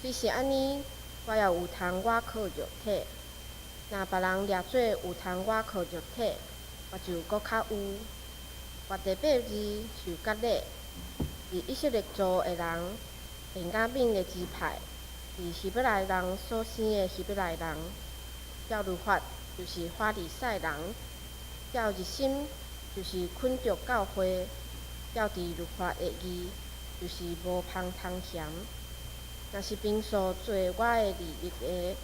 雖是按呢，我也有通倚靠肉體。若別人掠做有通倚靠肉體，我就閣較有。我第八日受割禮，是以色列族的人，便雅憫的支派，是希伯來人所生的希伯來人。照律法就是法利賽人，照熱心就是捆著教會，照佇律法的義就是無芳通嫌。若是憑數做我的利益的，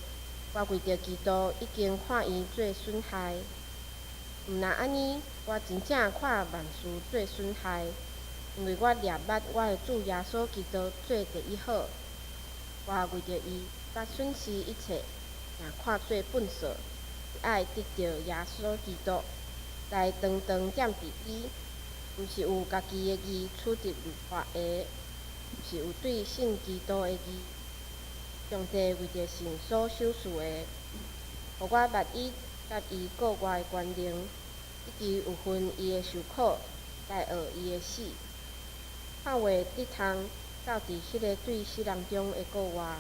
我為著基督已經看伊做損害。毋但按呢，我真正看萬事做損害，因為我掠捌我的主耶穌基督做第一好。我為著伊，捌損失一切，也看做糞掃，愛得著耶穌基督，來當當踮佇伊，毋是有家己的義取得律法的，是有對信基督的義。上帝為著信所賞賜的，予我捌伊佮伊國外的權能，以及有份伊的受苦，來學伊的死。盼望得通到佇彼个對死人中的國外。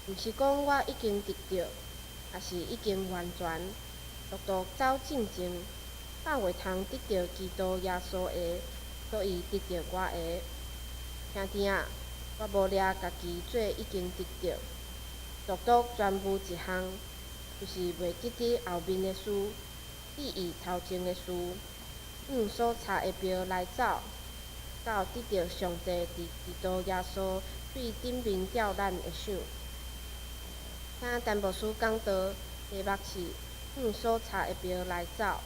毋是講我已經得著，抑是已經完全，獨獨走進前，盼望通得著基督耶穌的，所以得著我的。兄弟啊，我無掠家己做已經得著，獨獨專務一項，就是袂記得後面的事，記憶頭前的事，向所差的標來走，到得著上帝佇基督耶穌對頂面召咱的賞。聽陳牧師講道，題目是向所差的標來走。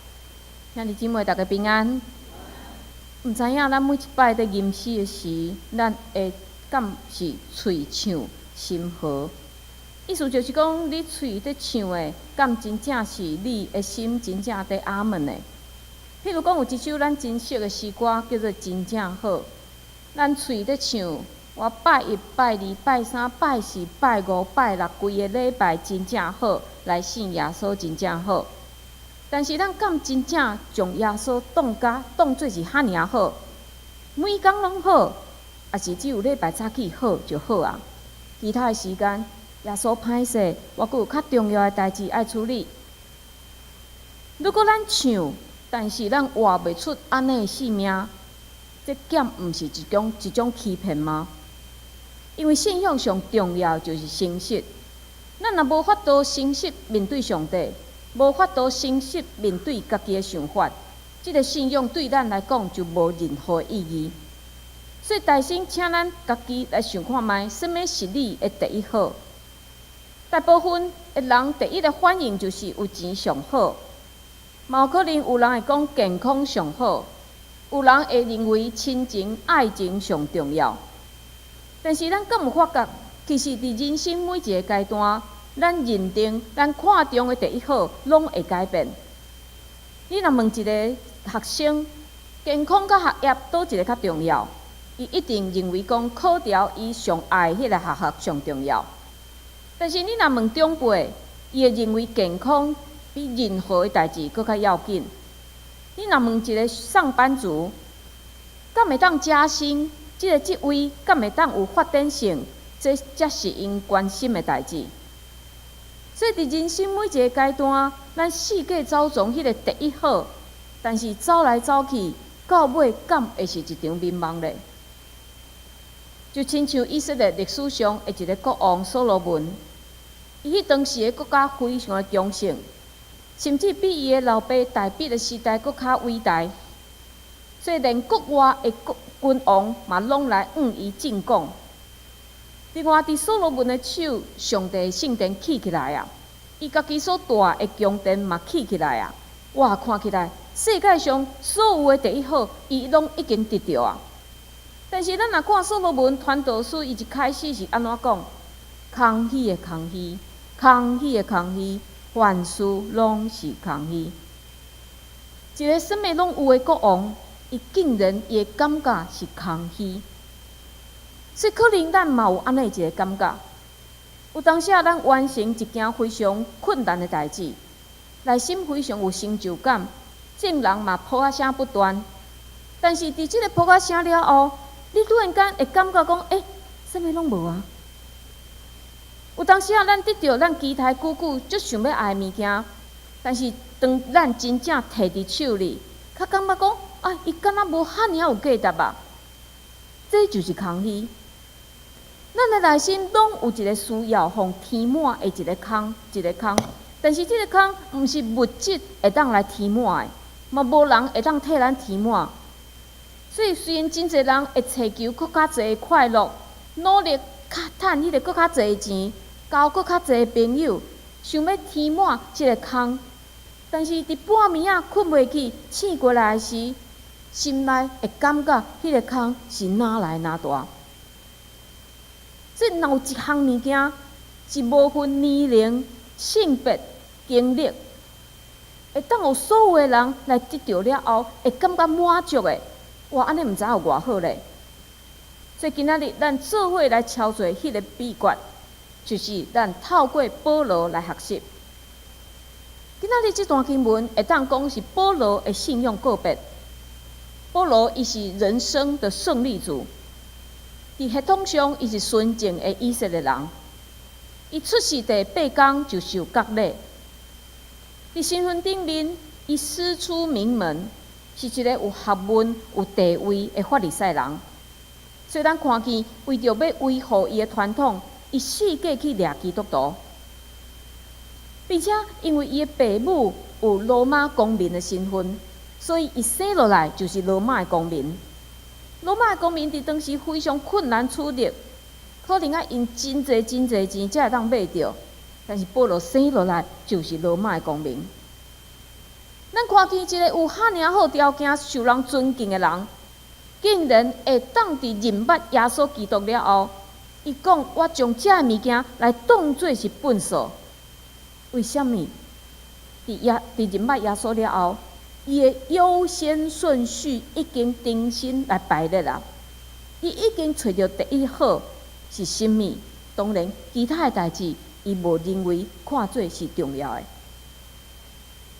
兄弟姊妹，大家平安。毋知影咱每一擺佇吟詩的時，咱會敢是喙唱心和？意思就是講，你喙佇唱的，敢真正是你的心真正佇阿門的？譬如講，有一首咱真熟的詩歌，叫做《真正好》。咱喙佇唱，我拜一、拜二、拜三、拜四、拜五、拜六，規个禮拜真正好，來信耶穌真正好。但是咱敢真正將耶穌當佮當做是遐爾仔好，每工攏好，抑是只有禮拜早起好就好啊？其他的時間，耶穌歹勢，我閣有較重要的代誌愛處理。如果咱唱，但是咱活袂出按呢的生命，這敢毋是一種欺騙嗎？因為信仰上重要就是誠實。咱若無法度誠實面對上帝，無法度誠實面對家己的想法，這个信仰對咱來講就無任何意義。所以，大先請咱家己來想看覓，啥物是你的第一好？大部分的人第一个反應就是有錢上好，嘛有可能有人會講健康上好，有人會認為親情、愛情上重要。但是咱敢有發覺，其實佇人生每一个階段，咱認定、咱看重的第一好，攏會改變。你若問一个學生，健康佮學業佗一个較重要？伊一定認為講考著伊上愛彼个學校上重要。但是你若問長輩，伊會認為健康比任何的代誌閣較要緊。你若問一個上班族，敢會當加薪，這个職位敢會當有發展性，這才是𪜶關心的代誌。所以，佇人生每一个階段，咱四界走傱彼个第一好，但是走來走去，到尾敢會是一場眠夢咧？就親像以色列歷史上的一个國王所羅門，伊彼當時的國家非常的強盛，甚至比伊的老爸大衛的時代閣較偉大，所以連國外的國君王嘛攏來向伊進貢。另外，佇所羅門的手，上帝聖殿起起來啊，伊家己所蹛的宮殿嘛起起來啊，哇，看起來世界上所有的第一好，伊攏已經得著啊。但是咱若看所羅門傳道書，伊一開始是按怎講？空虛的空虛，空虛的空虛，凡事攏是空虛。一个啥物攏有的國王，伊竟然伊的感覺是空虛。所以可能咱嘛有按呢一个感覺。有當時仔咱完成一件非常困難的代誌，內心非常有成就感，眾人嘛拍仔聲不斷。但是佇這个拍仔聲了後，你突然間會感覺講，欸，啥物攏無啊？有當時仔，咱得著咱期待久久足想欲愛的物件，但是當咱真正提佇手裡，較感覺講啊，伊敢若無遐爾仔有價值啊！這就是空虛。咱的內心攏有一个需要予填滿的一个空，一个空。但是這个空毋是物質會當來填滿的，嘛無人會當替咱填滿。所以雖然真濟人會揣求閣較濟的快樂，努力較趁彼个閣較濟錢，交閣較濟朋友，想欲填滿這个空。但是佇半暝仔睏袂去，醒過來時，心內會感覺彼个空是哪來哪大。所以，若有一項物件是無分年齡、性別、經歷，會當予所有的人來得著了後，會感覺滿足的，哇！按呢毋知有偌好咧。所以今仔日咱做伙來操作彼个秘訣，就是咱透過保羅來學習。今仔日這段經文會當講是保羅的信仰告白。保羅伊是人生的勝利組。佇血統上，伊是純正的以色列人。伊出世第八工就受割禮。佇身份頂面，伊師出名門，是一个有學問、有地位的法利賽人。所以咱看見，為著欲維護伊的傳統，伊四界去掠基督徒，並且因為伊的爸母有羅馬公民的身份，所以伊生落來就是羅馬的公民。羅馬的公民佇當時非常困難取得，可能愛用真濟真濟錢才會當買著。但是保羅生落來就是羅馬的公民。咱看見一个有遐爾好條件、受人尊敬的人，竟然會當佇認捌耶穌基督了後，伊講我將這个物件來當做是糞掃。為啥物？佇認捌耶穌了後，伊的優先順序已經重新來排列啦。伊已經揣著第一好是啥物？當然，其他的代誌伊無認為看做是重要的。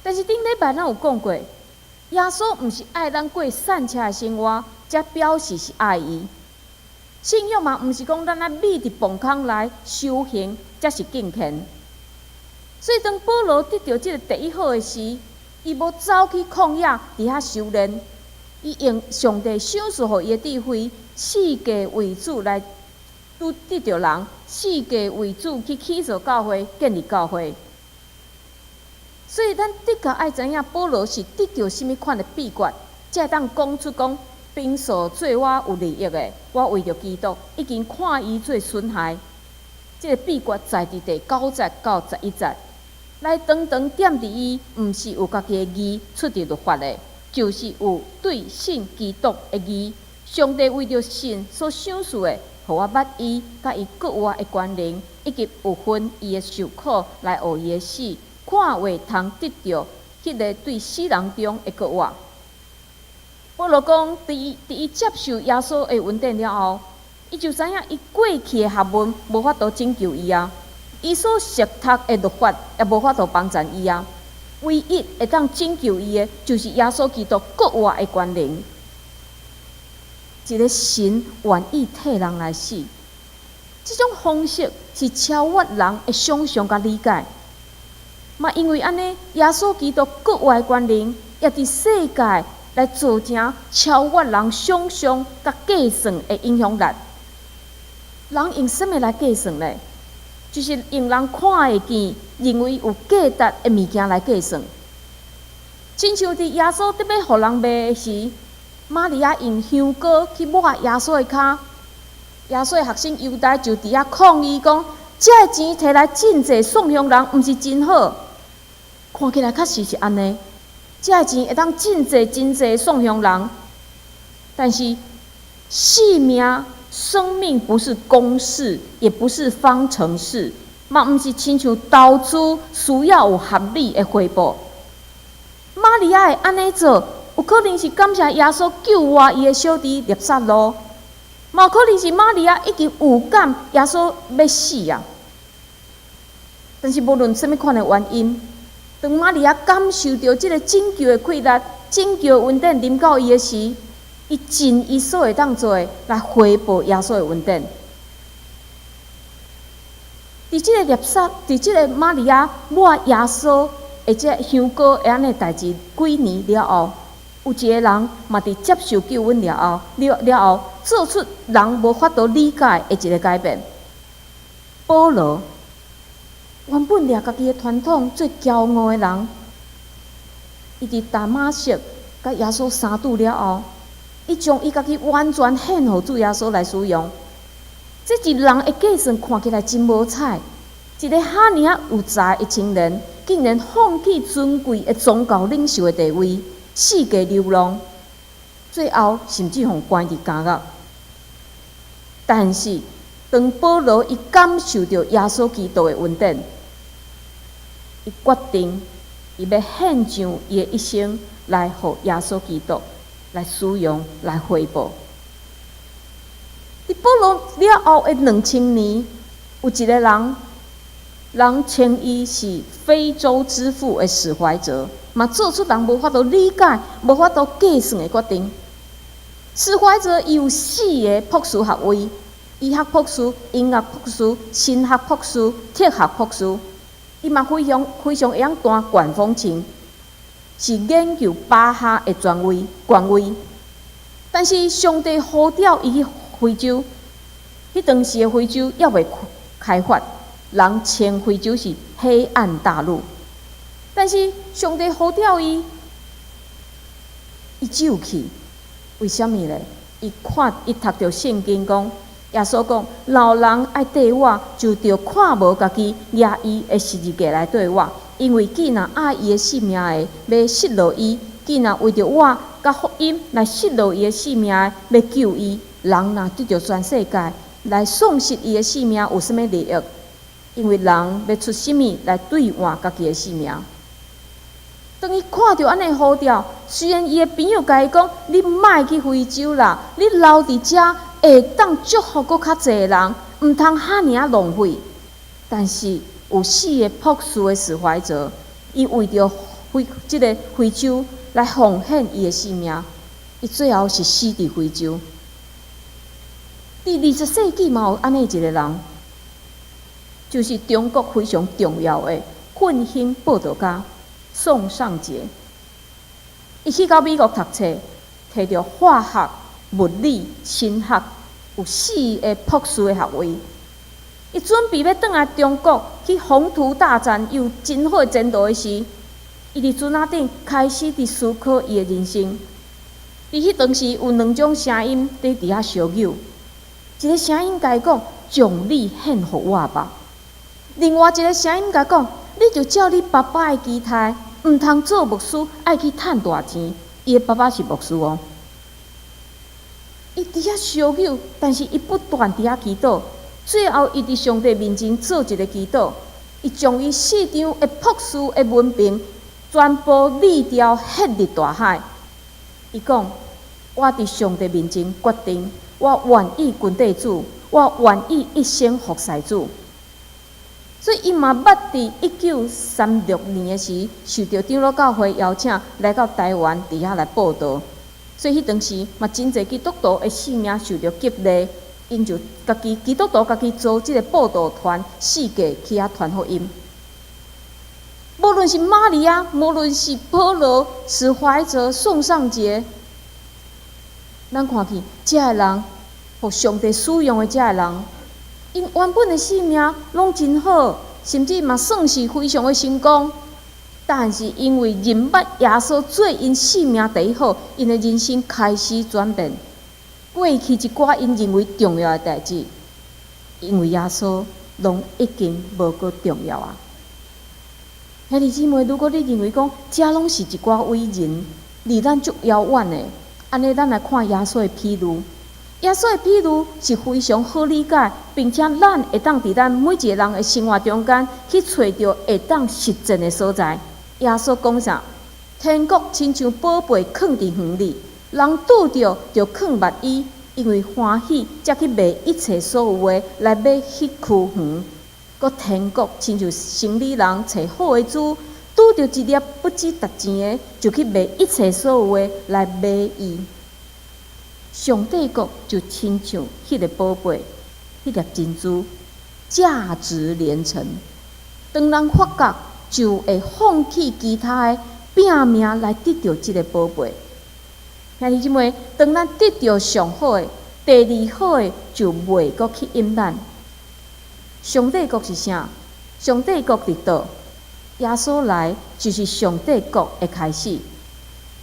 但是頂禮拜咱有講過，耶穌毋是愛咱過散赤的生活，才表示是愛伊。信仰嘛，毋是講咱愛覕佇磅空內修行，才是敬虔。所以當保羅得著這个第一好的時，伊無走去曠野佇遐修煉，伊用上帝賞賜予伊的智慧，四界為主來拄得著人，四界為主去起造教會、建立教會。所以咱的確愛知影保羅是得著啥物款的秘訣，才會當講出講貧數做我有利益的，我為著基督已經看伊做損害。這个秘訣在佇第9節到11節。來長長踮佇伊，毋是有家己的義出佇律法的，就是有對信基督的義。上帝為著信所賞賜的，予我捌伊，佮伊復活的關聯，以及有份伊的受苦來學伊的死，看會通得著彼个對死人中的復活。保羅講，佇伊接受耶穌的恩典了後，伊就知影伊過去的學問無法度拯救伊啊。伊所熟讀的律法也無法度幫助伊啊！唯一會當拯救伊的，就是耶穌基督復活的權能。一个神願意替人來死，這種方式是超越人的想象佮理解。嘛，因為按呢，耶穌基督復活的權能，也佇世界來造成超越人想象佮計算的影響力。人用啥物來計算呢？就是用人看會見、認為有價值的物件來計算。親像佇耶穌佇欲予人賣時，瑪利亞用香膏去抹耶穌的跤，耶穌的學生猶大就佇遐抗議講：這个錢提來賑濟送予人，毋是真好？看起來確實是按呢，這个錢會當賑濟真濟送予人，但是性命。生命不是公式，也不是方程式，嘛毋是親像投資需要有合理的回報。瑪利亞會按呢做，有可能是感謝耶穌救活伊的小弟辣撒路，嘛有可能是瑪利亞已經有感耶穌欲死啊。但是無論啥物款的原因，當瑪利亞感受著這个拯救的氣力、拯救的恩典臨到伊的時，伊盡伊所會當做的來回報耶穌的恩典。佇這个獵殺，佇這个瑪利亞抹耶穌的這個香膏的按呢代誌幾年了後，有一个人嘛佇接受救恩了後，了了後做出人無法度理解的一个改變。保羅原本掠家己的傳統做驕傲的人，伊佇大馬色佮耶穌相拄了後，伊將伊家己完全獻予主耶穌來使用。這一人的計算看起來真無彩，一个哈爾仔有才的青年，竟然放棄尊貴的宗教領袖的地位，四界流浪，最後甚至予關佇監獄。但是，當保羅伊感受著耶穌基督的恩典，伊決定伊欲獻上伊的一生來予耶穌基督來使用，來回報。佇保羅了後的2000年，有一个人，人稱伊是非洲之父的史懷哲，嘛做出人無法度理解、無法度計算的決定。史懷哲伊有四个博士學位：醫學博士、音樂博士、神學博士、哲學博士。伊嘛非常非常會曉彈管風琴，是研究巴哈的權威權威。但是上帝呼召伊去非洲，彼當時的非洲猶未開發，人稱非洲是黑暗大陸。但是上帝呼召伊，伊就去。為啥物咧？伊看伊讀著聖經講，耶穌講：若有人愛綴我，就著看無家己，舉伊的十字架來綴我。因為既若愛伊的性命的，欲失落伊；既若為著我佮福音來失落伊的性命的，欲救伊。人若得著全世界，來喪失伊的性命，有啥物利益？因為人欲出啥物來兌換家己的性命？當伊看著按呢呼召，雖然伊的朋友共伊講：“你莫去非洲啦，你留佇遮會當祝福閣較濟人，毋通哈爾仔浪費。”但是有四个博士的史懷哲，伊為著非這个非洲來奉獻伊的性命，伊最後是死佇非洲。佇20世紀嘛有按呢一个人，就是中國非常重要的奮興佈道家宋尚節。伊去到美國讀冊，提著化學、物理、神學有四个博士的學位。伊準備欲轉來中國去宏圖大展，有真好前途的時，伊佇船仔頂開始佇思考伊的人生。佇彼當時有兩種聲音佇佇遐相拗，一个聲音共伊講：“將你獻予我吧。”另外一个聲音共伊講：“你就照你爸爸的期待，毋通做牧師，愛去趁大錢。”伊的爸爸是牧師哦。伊佇遐相拗，但是伊不斷佇遐祈禱。最後，伊佇上帝面前做一个祈禱，伊將伊四張的博士的文憑全部撕掉，掷入大海。伊講：“我佇上帝面前決定，我願意跟綴主，我願意一生服侍主。”所以，伊嘛捌佇1936年的時，受著長老教會邀請來到台灣，佇遐來佈道。所以，彼當時嘛真濟基督徒的性命受著激勵，𪜶就家己基督徒家己組這个佈道團，四界去遐傳福音。無論是瑪利亞，無論是保羅、史懷哲、宋尚節，咱看見這个人，予上帝使用的這个人，𪜶原本的生命攏真好，甚至嘛算是非常的成功。但是因為認捌耶穌做𪜶性命第一好，𪜶的人生開始轉變。過去一寡𪜶認為重要的代誌，因為耶穌攏已經無閣重要啊。兄弟姊妹，如果你認為講這攏是一寡偉人，離咱足遙遠的，按呢，咱來看耶穌的比喻。耶穌的比喻是非常好理解，並且咱會當佇咱每一个人的生活中間去揣著會當實踐的所在。耶穌講啥？天國親像寶貝囥佇園裡，人拄著就囥密伊，因為歡喜，才去賣一切所有的來買彼區園。閣天國親像生理人揣好的珠，拄著一粒不知值錢的，就去賣一切所有的來買伊。上帝國就親像彼个寶貝，彼粒珍珠。價值連城。當人發覺，就會放棄其他的，拚命來得著這个寶貝。兄弟姊妹，當咱得著上好的，第二好的就袂閣吸引咱。上帝國是啥？上帝國佇佗？耶穌來就是上帝國的開始。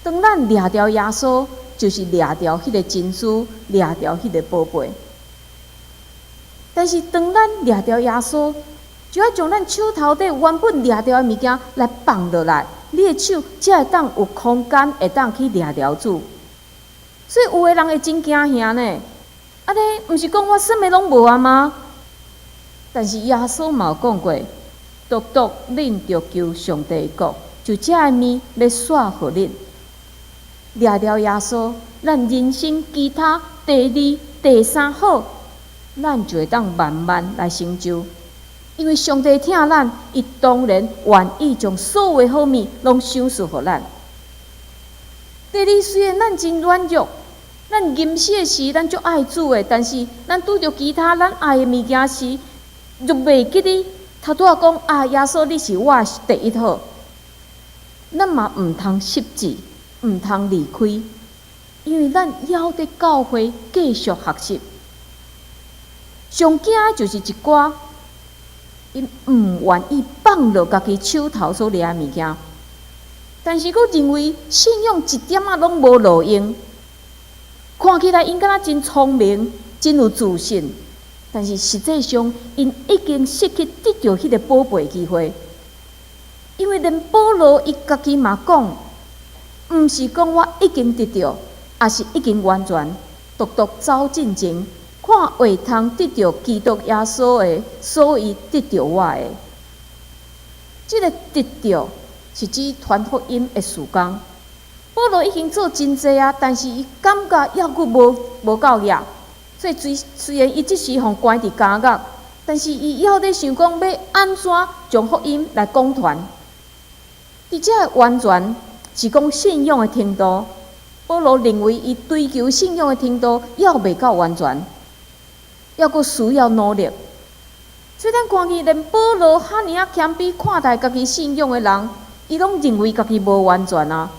當咱掠著耶穌，就是掠著彼个珍珠，掠著彼个寶貝。但是當咱掠著耶穌，就愛將咱手頭底原本掠著的物件來放落來，你的手才會當有空間，會當去掠著主。所以有的人會真驚嚇呢，按呢毋是講我啥物攏無啊嗎？但是耶穌嘛有講過，獨獨恁著求上帝的國，就這个物欲紲予恁。掠著耶穌，咱人生其他第二、第三好，咱就會當慢慢來成就。因為上帝疼咱，伊當然願意將所有的好物攏賞賜予咱。第二，雖然咱真軟弱，咱禁食的時咱足愛主的，但是咱拄著其他咱愛的物件時，就袂記得頭拄仔講啊，耶穌你是我的第一好。咱嘛毋通失志，毋通離開，因為咱猶佇教會繼續學習。上驚的就是一寡，𪜶毋願意放落家己手頭所掠的物件，但是閣認為信仰一點仔攏無路用。看起來𪜶敢若真聰明，真有自信，但是實際上𪜶已經失去得著彼个寶貝機會。因為連保羅伊家己嘛講，毋是講我已經得著，抑是已經完全，獨獨走進前，看會通得著基督耶穌的，所以得著我的。這个得著是指傳福音的事工。保羅已經做真濟啊，但是伊感覺猶閣無夠額，所以雖然伊這時予關佇監獄，但是伊猶咧想講欲按怎將福音來廣傳。佇這个完全是講信仰的程度，保羅認為伊追求信仰的程度猶未夠完全，猶閣需要努力。所以咱看見連保羅遐爾仔謙卑看待家己信仰的人，伊攏認為家己無完全啊。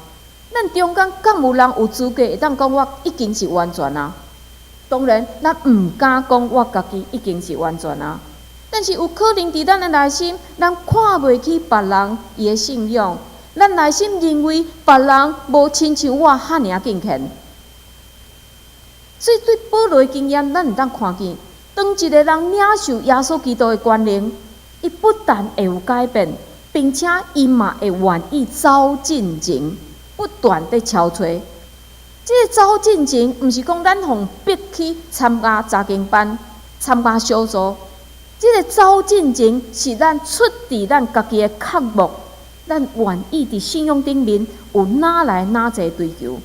咱中間敢有人有資格會當講我已經是完全啊？當然，咱毋敢講我家己已經是完全啊。但是有可能佇咱的內心，咱看袂起別人伊的信仰，咱內心認為別人無親像我遐爾仔敬虔。所以對保羅的經驗，咱會當看見，當一个人領受耶穌基督的權能，伊不但會有改變，並且伊嘛會願意走進前，不斷佇敲揣。這个走進前，毋是講咱予逼去參加查經班、參加小組。這个走進前是咱出佇咱家己的渴慕，咱願意佇信仰頂面有哪來哪濟追求。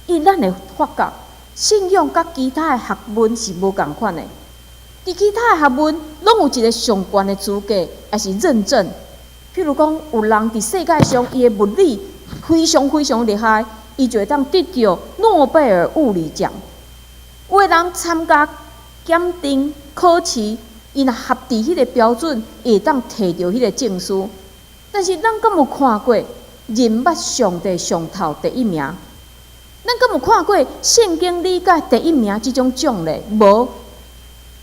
因為咱會發覺，信仰佮其他的學問是無仝款的。佇其他的學問，攏有一个上懸的資格，抑是認證。譬如講，有人佇世界上，伊的物理非常非常厲害，伊就會當得著諾貝爾物理獎。有的人參加檢定考試，伊若合佇彼个標準，會當提著彼个證書。但是咱敢有看過認捌上帝上頭第一名？咱敢有看過聖經理解第一名這種獎咧？無，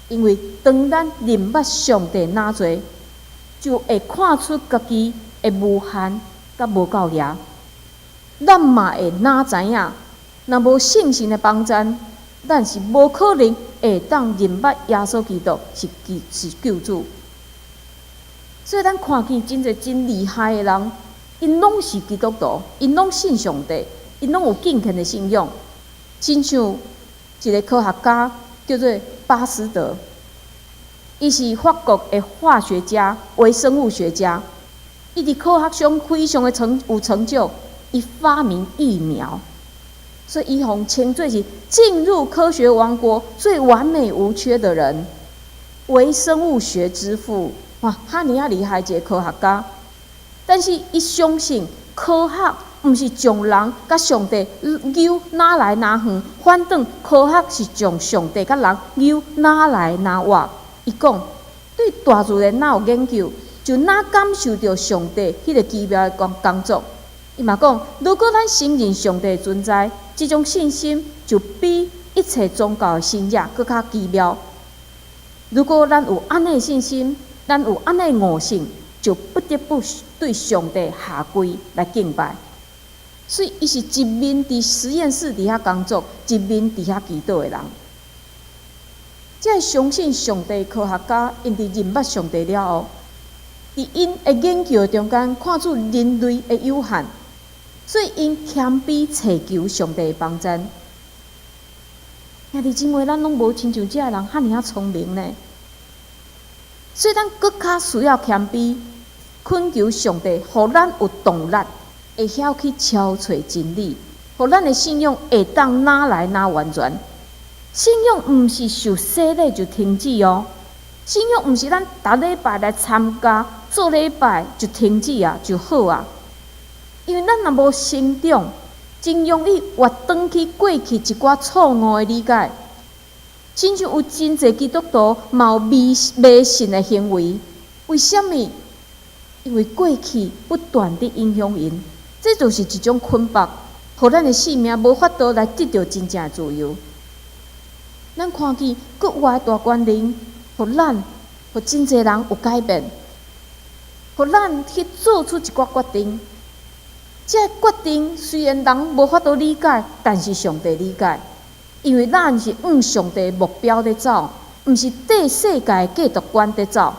因為當咱認捌上帝若濟，就會看出家己的無限佮無夠額。咱嘛會哪知影？若無聖神的幫助，咱是無可能會當認捌耶穌基督是救主。所以咱看見真濟真厲害的人，𪜶攏是基督徒，𪜶攏信上帝，𪜶攏有敬虔的信仰。親像一个科學家叫做巴斯德，伊是法國的化學家、微生物學家，伊佇科學上非常的有成就，伊發明疫苗，所以伊予稱做是進入科學王國最完美無缺的人，微生物學之父。哇，遐爾仔厲害一个科學家，但是伊相信科學毋是將人佮上帝搝哪來哪遠，反轉科學是將上帝佮人搝哪來哪倚。伊講，對大自然若有研究，就若感受著上帝彼个奇妙的工作。伊嘛講，如果咱承認上帝的存在，這種信心就比一切宗教的信仰閣較奇妙。如果咱有按呢的信心，咱有按呢的悟性，就不得不對上帝下跪來敬拜。所以，伊是一面佇實驗室佇遐工作，一面佇遐祈禱的人。這个相信上帝科學家，𪜶佇認捌上帝了後，佇𪜶的研究中間看出人類的有限，所以𪜶謙卑尋求上帝的幫助。兄弟姊妹，咱攏無親像這个人遐爾仔聰明呢，所以咱閣較需要謙卑，懇求上帝，予咱有動力，會曉去超揣真理，予咱的信仰會當愈來愈完全。信仰毋是受洗禮就停止哦，信仰毋是咱逐禮拜來參加做禮拜就停止啊，就好啊。因為咱若無成長，真容易活轉去過去一寡錯誤的理解。親像有真濟基督徒嘛有迷信的行為，為啥物？因為過去不斷佇影響𪜶，這就是一種捆縛，予咱的性命無法度來得著真正的自由。咱看見國外大觀念，予咱，予真濟人有改變，予咱去做出一寡決定。這個決定雖然人無法度理解，但是上帝理解，因為咱是按上帝目標咧走，毋是綴世界價值觀咧走。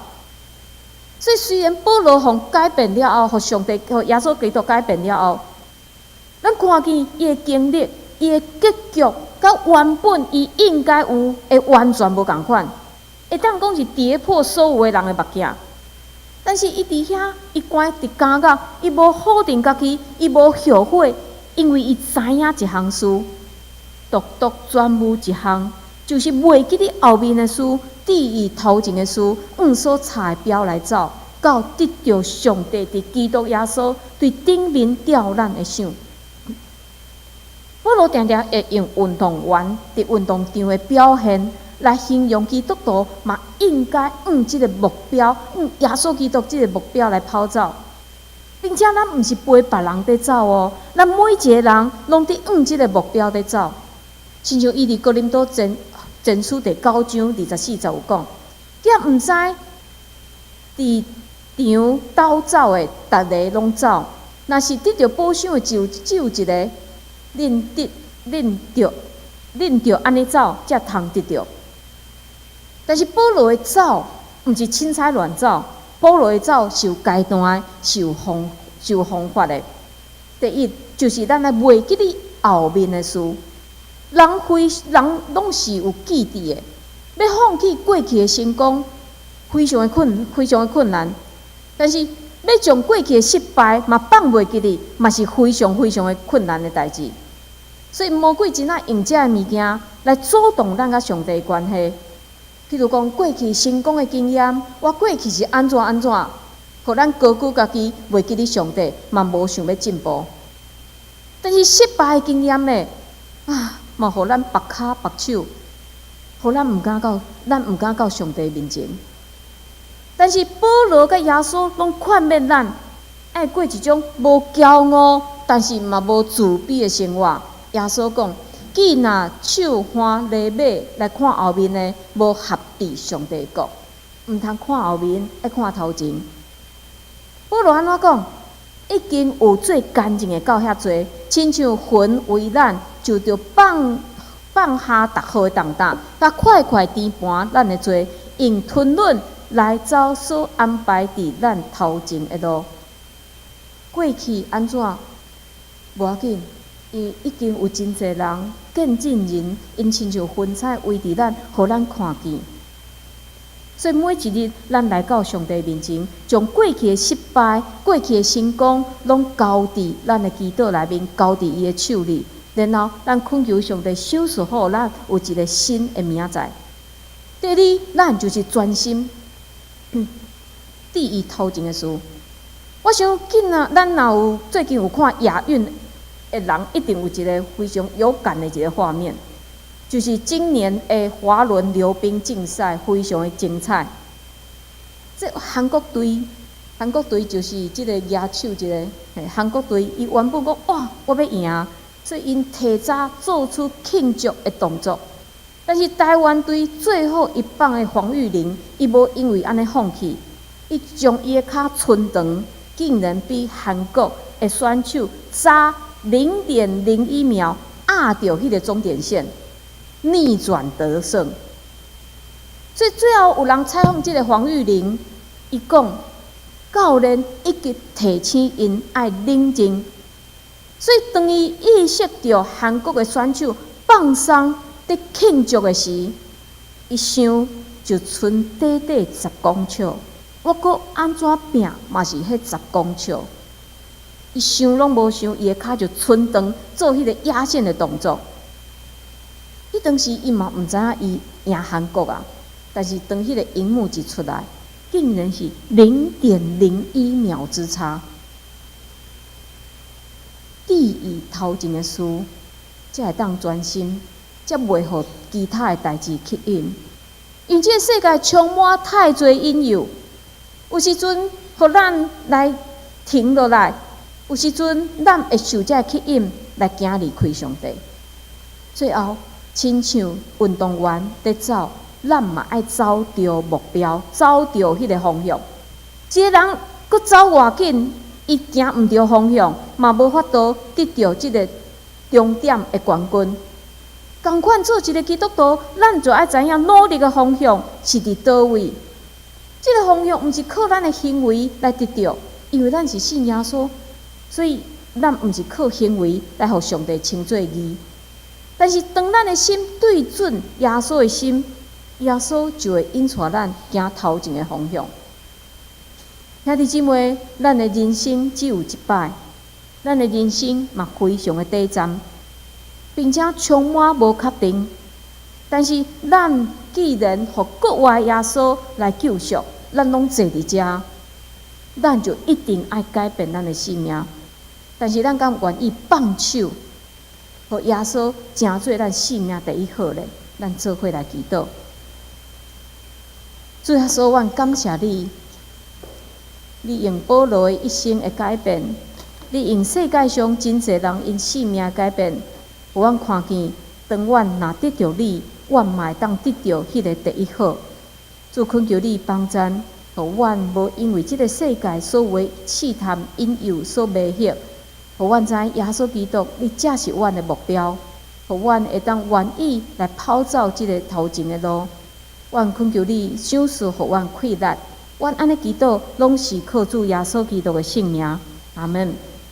所以雖然保羅予改變了後，予上帝、予耶穌基督改變了後，咱看見伊的經歷、伊的結局，佮原本伊應該有的完全無仝款，會當講是跌破所有的人的目鏡。但是伊佇遐，伊關佇監獄，伊無否定家己，伊無後悔，因為伊知影一項事，獨獨專務一項，就是袂記得後面的事，注意頭前的事，按所插的標來走，到得著上帝佇基督耶穌對頂面召咱的賞。保羅定定會用運動員佇運動場的表現來形容基督徒嘛應該按這個目標，按耶穌基督這個目標來跑走，並且咱毋是陪別人佇走哦，咱每一個人攏佇按這個目標佇走。親像伊佇哥林多前書第九章24節有講，敢毋知佇場鬥走的，逐个攏走，若是得著報賞的就只有一个。恁著按呢走，才通得著。但是保羅的走，毋是凊彩亂走，保羅的走是有階段的，是有方法的。第一，就是咱愛袂記得後面的事。人攏是有記憶的，欲放棄過去的成功，非常的困難。但是欲將過去的失敗嘛放袂記得，嘛是非常非常的困難的代誌。所以魔鬼真愛用這个物件來阻擋咱佮上帝的關係。譬如講，過去成功的經驗，我過去是按怎按怎，予咱高估家己，袂記得上帝，嘛無想欲進步。但是失敗的經驗呢，啊，嘛予咱縛跤縛手，予咱毋敢到上帝面前。但是保羅佮耶穌攏勸勉咱，愛過一種無驕傲，但是嘛無自卑的生活。耶穌講：既若手牽犁馬來看後面的，無合佇上帝國。毋通看後面，愛看頭前。保羅按怎講？已經有做乾淨的到遐濟，親像魂為咱，就著放下逐號的重擔，佮快快填盤咱的罪，用吞忍來走所安排佇咱頭前的路。過去按怎？無要緊，伊已經有真濟人見證人，𪜶親像雲彩圍佇咱，予咱看見。所以每一日，咱來到上帝面前，將過去的失敗、過去的成功，攏交佇咱的祈禱內面，交佇伊的手裡。然後，咱懇求上帝賞賜予咱有一個新的明仔載。第二，咱就是專心注意頭前的事。我想，囝仔，咱若有最近有看亞運的人，一定有一個非常有感的一個畫面。就是今年的滑輪溜冰競賽非常的精彩。這韓國隊，韓國隊就是這个舉手這个，嘿，韓國隊伊原本講哇，我欲贏，所以𪜶提早做出慶祝的動作。但是台灣隊最後一棒的黃玉玲，伊無因為按呢放棄，伊將伊的跤伸長，竟然比韓國的選手早0.01秒壓著彼个終點線，逆轉得勝。所以最後有人採訪這个黃玉玲，伊講教練一直提醒𪜶愛冷靜。所以當伊意識著韓國的選手放鬆佇慶祝的時，伊想就賰短短10公尺，我閣按怎拚嘛是彼十公尺。伊想攏無想，伊的跤就伸長做彼个壓線的動作。彼當時伊嘛毋知影伊贏韓國啊，但是當彼个螢幕一出來，竟然是0.01秒之差。注意頭前的事，才會當專心，才袂予其他的代誌吸引。因為這个世界充滿太濟引誘，有時陣予咱來停落來，有時陣咱會受這个吸引來行離開上帝。最後，親像運動員佇走，咱嘛愛走著目標，走著彼个方向。一个人閣走偌緊，伊行毋著方向，嘛無法度得著這个終點的冠軍。仝款做一个基督徒，咱就愛知影努力的方向是佇佗位。這个方向毋是靠咱的行為來得著，因為咱是信耶穌，所以咱毋是靠行為來予上帝稱做義。但是當咱的心對準耶穌的心，耶穌就會引帶咱行頭前的方向。兄弟姊妹，咱的人生只有一擺，咱的人生嘛非常的短暫，並且充滿無確定。但是咱既然予復活的耶穌來救贖，咱攏坐佇遮，咱就一定愛改變咱的生命。但是咱敢願意放手，予耶穌成做咱生命第一好咧？咱做伙來祈禱。主耶穌，阮感謝你，你用保羅的一生的改變，你用世界上真濟人𪜶生命改變，予阮看見，當阮若得著你，阮嘛會當得著彼个第一好。主懇求你幫贊，予阮無因為這个世界所有的試探引誘所迷惑，予阮知耶穌基督，你才是阮的目標，予阮會當願意來跑走這个頭前的路。阮懇求你賞賜予阮氣力，阮按呢祈禱，攏是靠主耶穌基督的聖名。阿門。